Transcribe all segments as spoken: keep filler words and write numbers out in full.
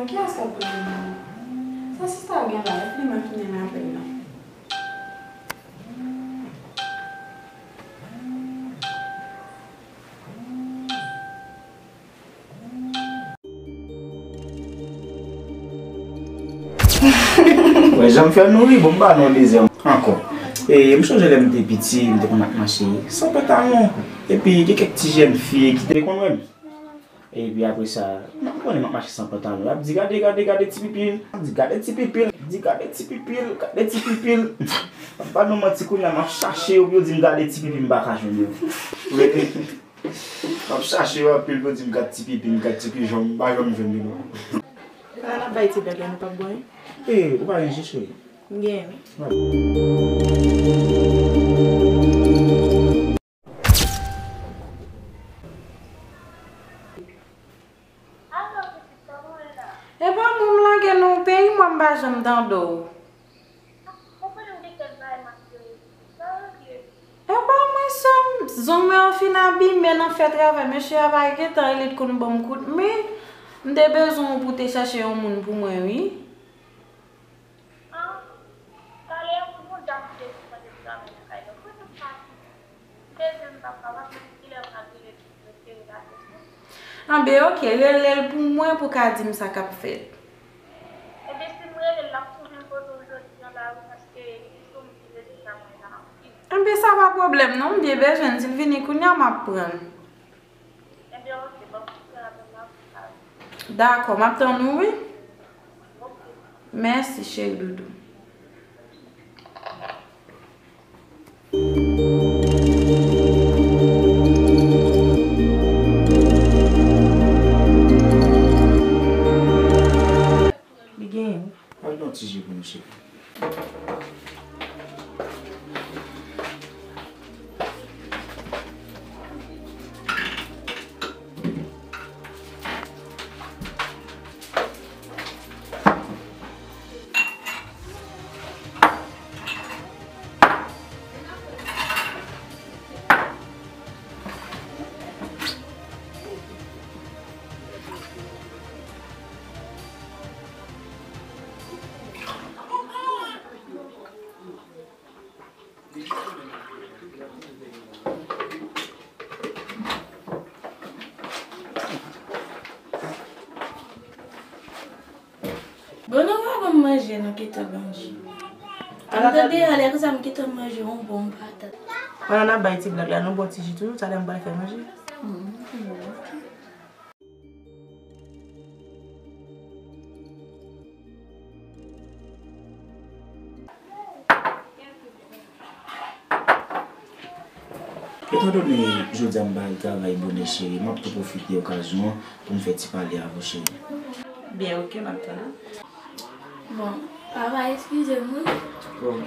Kiyès k ap rele m nan? Sa sista a gen la, epi li menm ki mennen apèl la. Wè, jan m fè nou ri, bon, m pa nan dezè ankò. E, m sonje lè m te piti, m te konn ap mache san pantalon. Epi, gen kèk ti jèn fi ki te konn wè m. Epi apre sa, m konnen m ap mache san pantalon. Y ap di, "Gade, gade, gade ti pipi l." Y ap di, "Gade ti pipi l." Di, "Gade ti pipi l, gade ti pipi l." M ap ba nou manti, kounye a m ap chache yo, pou yo di m gade ti pipi m, m pa ka jwenn yo. M ap chache yo anpil pou di m gad ti pipi m, gad ti pijon m, m pa janm jwenn li non. Ala n ap bay ti bèk la, nou p ap bwè? E, ou pa gen ji, cheri? M gen, wi. E pa mwen m lage nan yon peyi, mwen m pa janm tande w. Epa mwen sou zong mwen yo fin abime nan fè travay, mesye a pa gentan rele t konn ban m kout men, m te bezwen w pou te chache yon moun pou mwen wi. Anben ok, rele l pou mwen pou ka di m sa k ap fèt. Ebyen si m rele l, l ap tou vin kote w jodi a la wi, paske li tou m ki rele sa mwen la anpil. Ebyen sa pa pwoblèm non, m byen bezwen l, si l vini kounye a m ap pran l. Ebyen ok, ban m kite apèl la pou sa. Dakò, m ap tann ou wi. Ok. Mèsi cheri doudou. Li genyen wi. Al nan ti ji pou nou cheri. Bon, nou pa ban m manje, nou gentan ban m ji. An tande a lè konsa m gentan manje yon bon patat. Pandan n ap bay ti blag la, nou bwè ti ji toujou, talè m pral fè manje. Etandone jodi a m pa al travay bonè cheri, m ap tou pwofite okazyon an pou m fè ti pale avè w cheri. Byen, ok, m ap tann ou. Bon, papa, eskize m wi.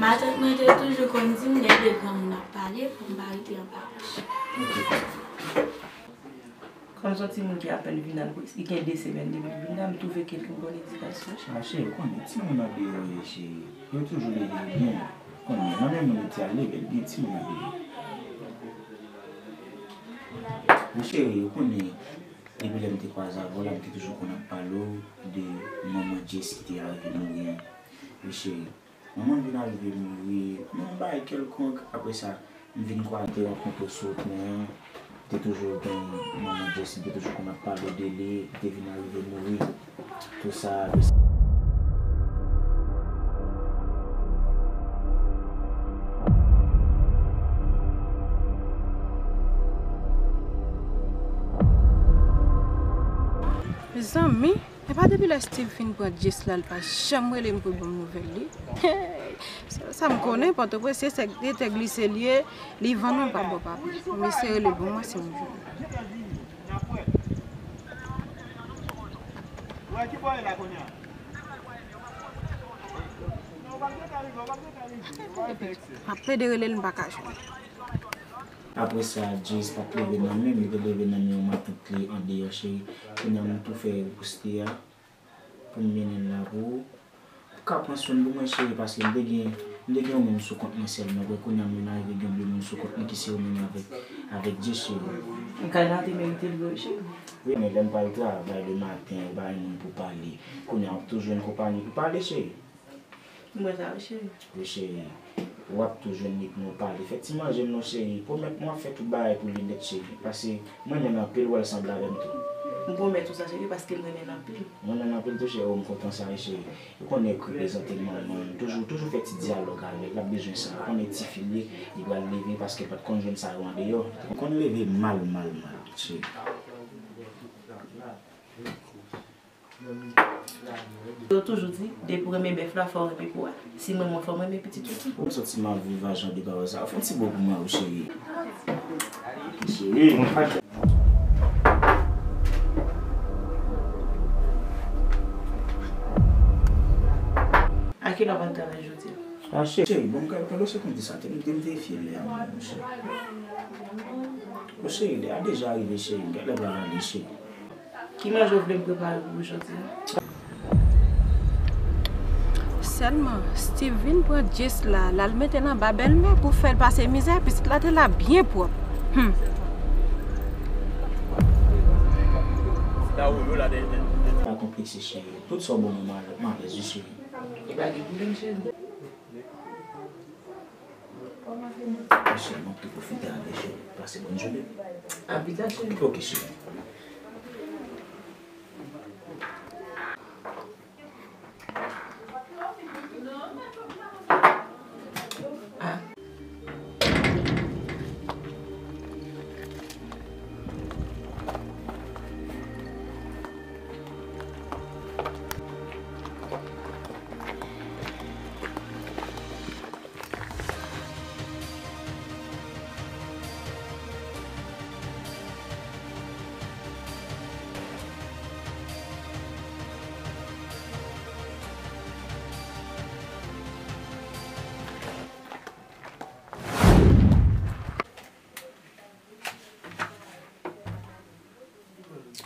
Matant mwen te toujou konn di m lè de granmoun ap pale, pou m pa rete anba bouch. Ok. Kòm se yon timoun ki apèn vin al, li gen de semèn depi l vin la, m twouve ke l gen bòn edikasyon. A cheri, ou konnen, timoun andeyò yo, cheri. Yo toujou leve yo byen. Ou konnen, nan men moun yo te al leve l byen, timoun andeyò. Men cheri, ou konnen, depi lè m te kwaze avè w la, m te toujou konn ap pale w de manman Jess ki te arive mouri an. Wi cheri. Manman m vin arive mouri nan yon bagay kèlkonk. Apre sa, m vin kwaze, m te rankontre w sou wout mwen an. Te toujou gen manman Jess, m te toujou konn ap pale w de li, li te vin arive mouri. Tou sa, apre sa. Mezanmi! Epa depi lè Steve fin pran Jess la, li pa janm rele m pou l ban m nouvèl li. Sèl sa m konnen, Pòtoprens se tè glise li ye, li vann ou pa bò papi. M eseye rele l pou mwen si m jwenn. M ap plede rele l, m pa ka jwenn. Apre sa, Jess pa t leve nan men m, li te leve nan men yon matant li andeyò, cheri. Kounye a, m tou fè riposte a pou m mennen l la pou ou. Ou ka pran swen l pou mwen, cheri, paske m te gen M te gen yon moun sou kont mwen sèlman, vre kounye a m vin arive gen de moun sou kont mwen ki se yon moun avèk, avèk Dye cheri. Kay la te merite l vre wi cheri. Wi, men lè m pral travay le maten, ou pa gen moun pou pale. Kounye a w ap tou jwenn konpayi pou pale cheri. M wè sa wi cheri. Wi cheri, w ap tou jwenn li pou nou pale. Fè ti manje m non cheri, pwomèt mwen w ap fè tout bagay pou li nèt cheri. Paske m renmen l anpil, w wè l sanble avè m tou. M pwomèt ou sa cheri, paske m renmen l anpil. M renmen l anpil tou cheri, o m kontan sa wi cheri. Ou konnen k reprezante manman, toujou, toujou fè ti dyalòg avè l, l ap bezwen sa. Ou konnen tifi l ye, li pral leve paske l pa t konn jwenn sa yo andeyò. Ou konn leve mal, mal, mal, cheri. Yo toujou di, depi w renmen bèf la, fò w renmen pou a. Si m renmen w, fò m renmen pitit ou tou. Ou soti mal viv a jan de pawòl sa. Fè yon ti bo pou mwen, wi, cheri. Cheri, mwen fach. A kilè w pral travay jodi a? A, cheri, bon, m ka pale w se konn di sa, te m te m te fye lè a, mwen, cheri. O, cheri, lè a deja rive, cheri, m genlè pral ale, cheri. Ki manje w vle m prepare pou ou jodi a? Sèlman, Steve vin pran Jess la, l al mete l anba bèlmè pou fè l pase mizè, pitit la te la byen pwòp. Hum. Pa konplekse, cheri. Tout sa w ban mwen, m alèz wi, cheri. E pa gen pwoblèm, cheri. Mwen sèlman pou pwofite avè cheri. Pase bòn jounen. A pita, cheri. Ok, cheri.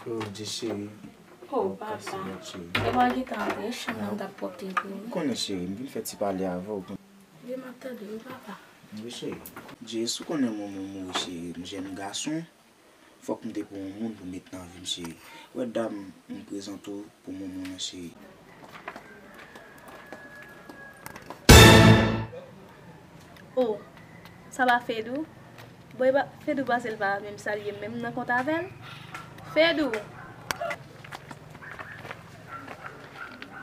Oh, Dye cheri. Oh, papa. Kase lòt cheri. Lè m al gentan antre, chanm nan m t ap pwòpte pou ou. Ou konnen cheri, m vin fè ti pale avè w. Wi, m ap tande w, papa. Wi, cheri. Dye, si w konnen manman w mouri, cheri, m jèn gason, fòk m te pran yon moun pou met nan vi m, cheri. Wè dam, m prezante w pou manman w lan, cheri. Oh, sa pa Fedou? Bon, e pa Fedou pase l pa menm salye m, men m nan kont avè l. Fedou!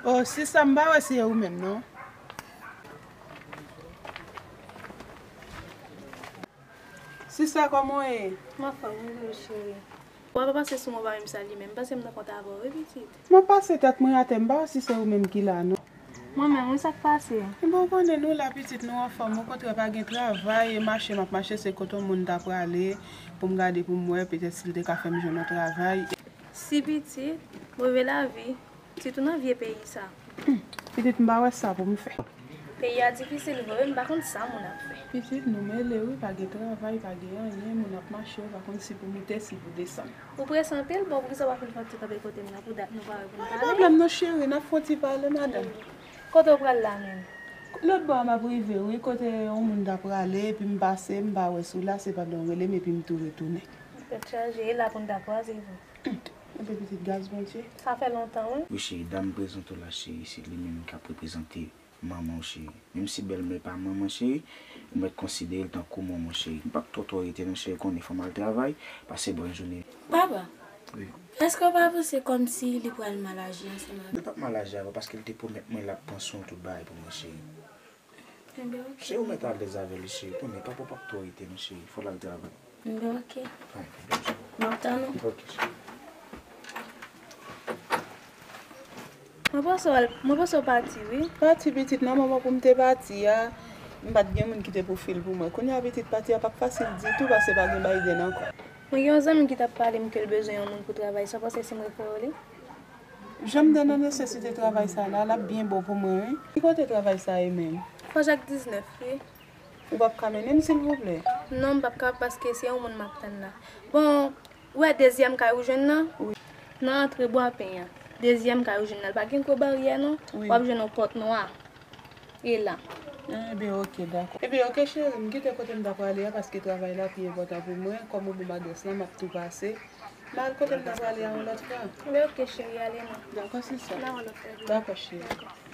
Oh, sista, m pa wè si e ou menm, non. Sista, kòman w ye? M anfòm, wi, cheri. W ap pase sou mwen, w pa menm salye m, men m panse m nan kont avè w, wi, pitit. M ap pase tèt mwen atè, m pa wè si se ou menm ki la, non. Mwen menm, wi, sa k pase? Bon, ou konnen nou la, pitit, nou anfòm, okontrè, pa gen travay, e mache m ap mache, se kote yon moun ta prale, pou m gade, pou m wè, petèt si l te ka fè m jwenn yon travay. Si pitit, move lavi. Sitou nan vye peyi sa. Hmm, pitit, m pa wè sa pou m fè. Peyi a difisil vre wi, m pa konn sa moun ap fè. Pitit, nou mele wi, pa gen travay, pa gen anyen, moun ap mache, ou pa konn si pou moute, si pou desann. Ou prese anpil, bon, poukisa w pa fin fè yon ti kanpe kote m nan pou dat nou pare pou n pale? Pa gen pwoblèm non cheri, n ap fè yon ti pale, madanm. Kote w pral la menm? Lòt bò a m ap rive wi, kote yon moun ta prale, epi m pase, m pa wè si w la, se pandan w rele m, epi m tou retounen. Tèt chaje, e la pou n ta kwaze vre. Enben pitit gaz Bondye. Sa fè lontan wi. Wi cheri, dam prezante w la cheri, se li menm k ap reprezante manman w cheri. Menm si bèlmè pa manman cheri, ou mèt konsidere l tankou manman w cheri. M p ap twò twò rete non cheri, konnen fò m al travay, pase bòn jounen. Papa, wi. Èske w pa panse kòmsi li pral mal aji ansanm avè w? Li p ap mal aji avè w paske l te pwomèt mwen l ap pran swen w tout bagay pou mwen cheri. Enben, ok. Cheri, ou mèt alèz avè li, cheri. Konnen papa w p ap twò rete non, cheri. Fò l al travay. Enben, ok. Pa gen pwoblèm, cheri. M ap tann ou. Ok, cheri. Mwen panse w al, mwen panse w pati, wi. Pati pitit, nan moman pou m te pati a, m pa t gen moun ki te pwofil pou mwen. Kounye a pitit, pati a p ap fasil ditou, paske pa gen Biden ankò. Mwen gen yon zanmi m ki t ap pale m ke l bezwen yon moun pou travay. Sa w panse si m refere w li? Jan m te nan nesesite travay sa la, l ap byen bon pou mwen, wi. Ki kote travay sa ye menm? Fò Jak diznèf, wi. Ou p ap ka mennen m, silvouplè? Non, m p ap ka, paske se yon moun m ap tann la. Bon, ou wè dezyèm kay ou jwenn nan? Wi. Nan antre Bwapen an. Dezyèm kay ou jwenn nan, l pa gen gwo baryè, non? Wi. W ap jwenn yon pòt nwa. E la. Ebyen, ok, dakò. Ebyen, ok, cheri, m kite kote m ta prale a, paske travay la pi enpòtan pou mwen. Kòm ou ban m adrès la, m ap tou pase. M al kote m ta prale a yon lòt fwa. Ebyen, ok, cheri, ale non. Dakò, sista. N a wè lòt fwa. Dakò, cheri. Dakò.